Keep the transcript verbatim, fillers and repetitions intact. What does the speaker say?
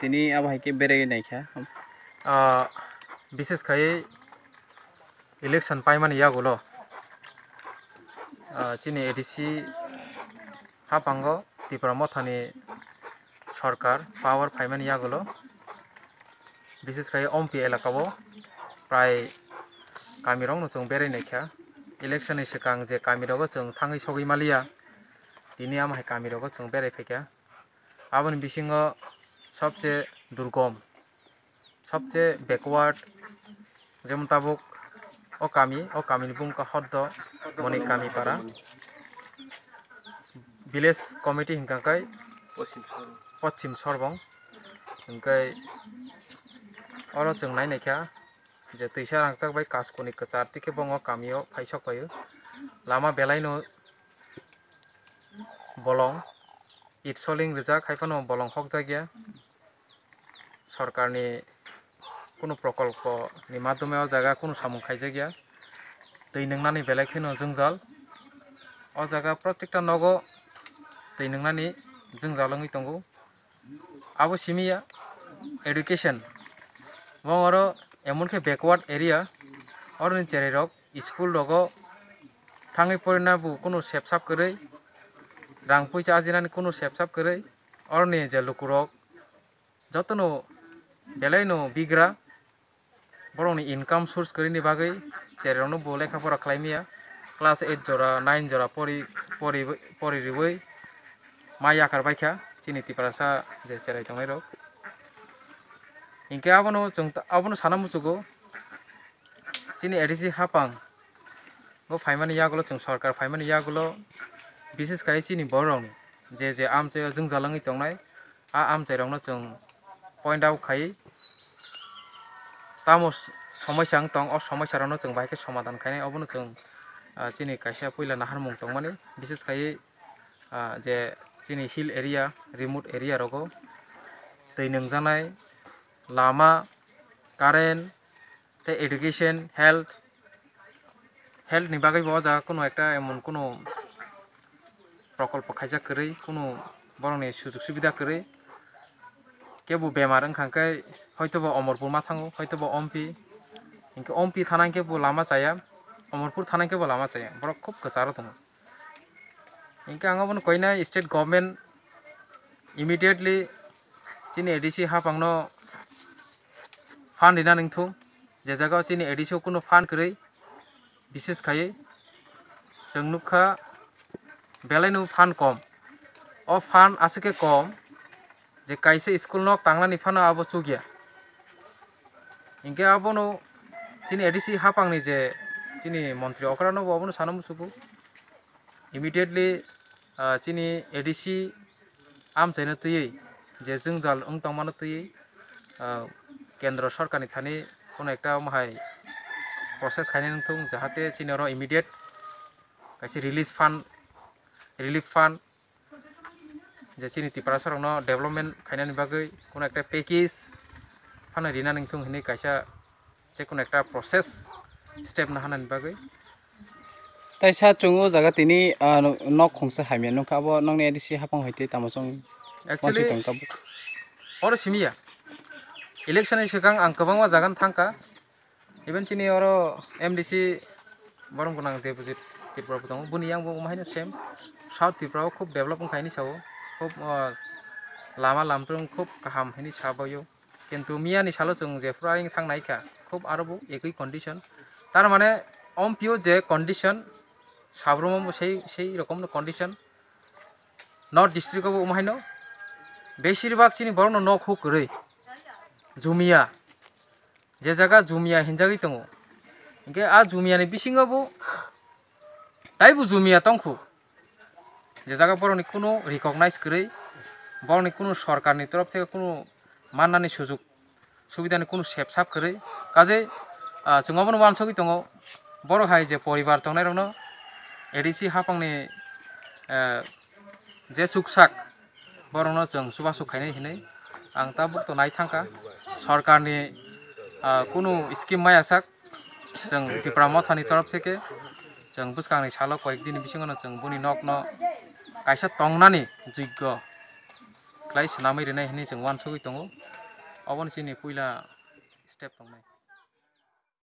Tini abo hai khe berai naikha. Ah, bises khai election paimani yagulo, ah, chini A D C haphango Tipra Mothani sorkar power phaimani yagulo, bises khai Ompi elakao prai kamirokno chwng berai naikha. Election ni swkang je kamirogo chwng thangwi sogwi maliya, tini amo hai kamirogo chwng berai phaikha. Aboni bisingo sobse durgom, sobse backward, jemon tabuk o kami, o kamini bumung kha Hoddo, Moni Kami Para. Village committee hinkha khe Poschim Sorbong. Poschim Sorbong. Hinkhe oro chwng nai naikha je twisa rangchak bai kaskuni kwchar tei khe bo o kamio phai sok phaio. Lama belaino bolong, it soling rijak, hai phano bolong hokjak ya. Sorkarni kunu prokolpo ni madhyome o jaga kunu samung khaijak ya. Twi nwngnani belai kheno jwngjal. O jaga protekta nogo twi nwngnani jwngjal wngwi tongo. Abo simi ya education. Bo oro emon khe backward area, oroni cherai rok school rogo thangwi porina bo kunu sepsap kwrwi, rang puisa ajinani kunu sepsap kwrwi, oroni je lukurok jotono belaino bigra, borokni income source kwrwini bagwi cherai rokno bo lekha pora khlai maya, class eight jora, nine jora pori, pori, pori riwi ma yakar baikha chini Tiprasa je cherai tongnai rok. Hinkhe abono chwng ta-, abono sana muchugo, chini A D C haphang bo phaimani yagulo, chwng sorkar phaimani yagulo, bises khai chini bororokni je je amchaio jwngjal wngwi tongnai, a amchairokno chwng point out khai tamo s-, somoisa wng tong, o somoisarokno chwng bahai khe somadan khainai, obono chwng, ah, chini kaisa puila naharmung tongmani, bises khai, ah, je chini hill area, remote area rogo twi nwngjaknai lama, current, tei education, health, health ni bagwi bo o jaga kunu ekta emon kunu prokolpo khaijak kwrwi, kunu borokni sujug subida kwrwi. Kebo bemar wngkha khe hoito bo Omorpur ma thango, hoito bo Ompi, hinkhe Ompi thana hinkhe bo lama chaya, Omorpur thana hinkhe bo lama chaya, borok khub kwcharo tongo. Hinkhe ang abono koinai state government immediately chini A D C haphangno fund rina nangthung, je jaga o chini A D C o kunu fund kwrwi, bises khaiwi chwng nukha belaino fund kom. O fund aswk khe kom je kaisa school nok tangnani phano abo chukya. Hinkhe abono chini A D C haphangni je chini montri okrano bo abono sana muchugo. Immediately, ah, chini A D C amchaino twiwi je jwngjal wng tongmano twiwi, ah, kendro sorkarni thani kono ekta omo hai process khainai wngthung, jahate chini oro immediate kaisa release fund, relief fund, je chini Tiprasarokno development khainani bagwi kono ekta package phano rina nangthung hinwi kaisa je kono ekta process step naharnani bagwi. Tai sa chwng o jaga tini, ah, nok khungsa hamya nukha, abo nokni A D C haphang hai tei tamo chwng Actually, wansuk tongkha. Oro simi ya. Election ni swkang ang kwbangma jaga no thangkha. Even chini oro M D C borom gwnang Debojit Tripura bo tongo. Boni yang bo omo haino same. South Tripura o khub develop wngkha hinwi sao. Khub, ah, lama lamtwrwng khub kaham hinwi sa baio. Kintu miya ni salo chwng jephuru ayang thang naikha, khub aro bo ekoi condition. Tar mane, ompio je condition, sabromo bo sei, sei rokomno condition. North district o bo omo haino beshirbak chini borokno nok huk kwrwi, jumia, je jaga jumia hinjagwi tongo, hinkhe a jumia ni bisingo bo taibo jumia tongkhu. Je jaga borokni kunu recognize kwrwi, borokni kunu sorkarni torof theke kunu mannani sujug subidani kunu sepsap kwrwi. Kajei, ah, chwng obono uansugwi tongo, borok hai je poribar tongnairokno A D C haphangni, eh, je chuksak, borokno chwng chubachu khainai hinwi ang tabuk to nai thangkha. Sorkarni, ah, kunu scheme maya sak, chwng Tipra Mothani torof theke chwng bwskangni salo koyek dini bisingono chwng boni nokno kaisa tongnani joggo khlai swnamwi rwnai hinwi chwng uansugwi tongo. Obono chini puila step tongnai.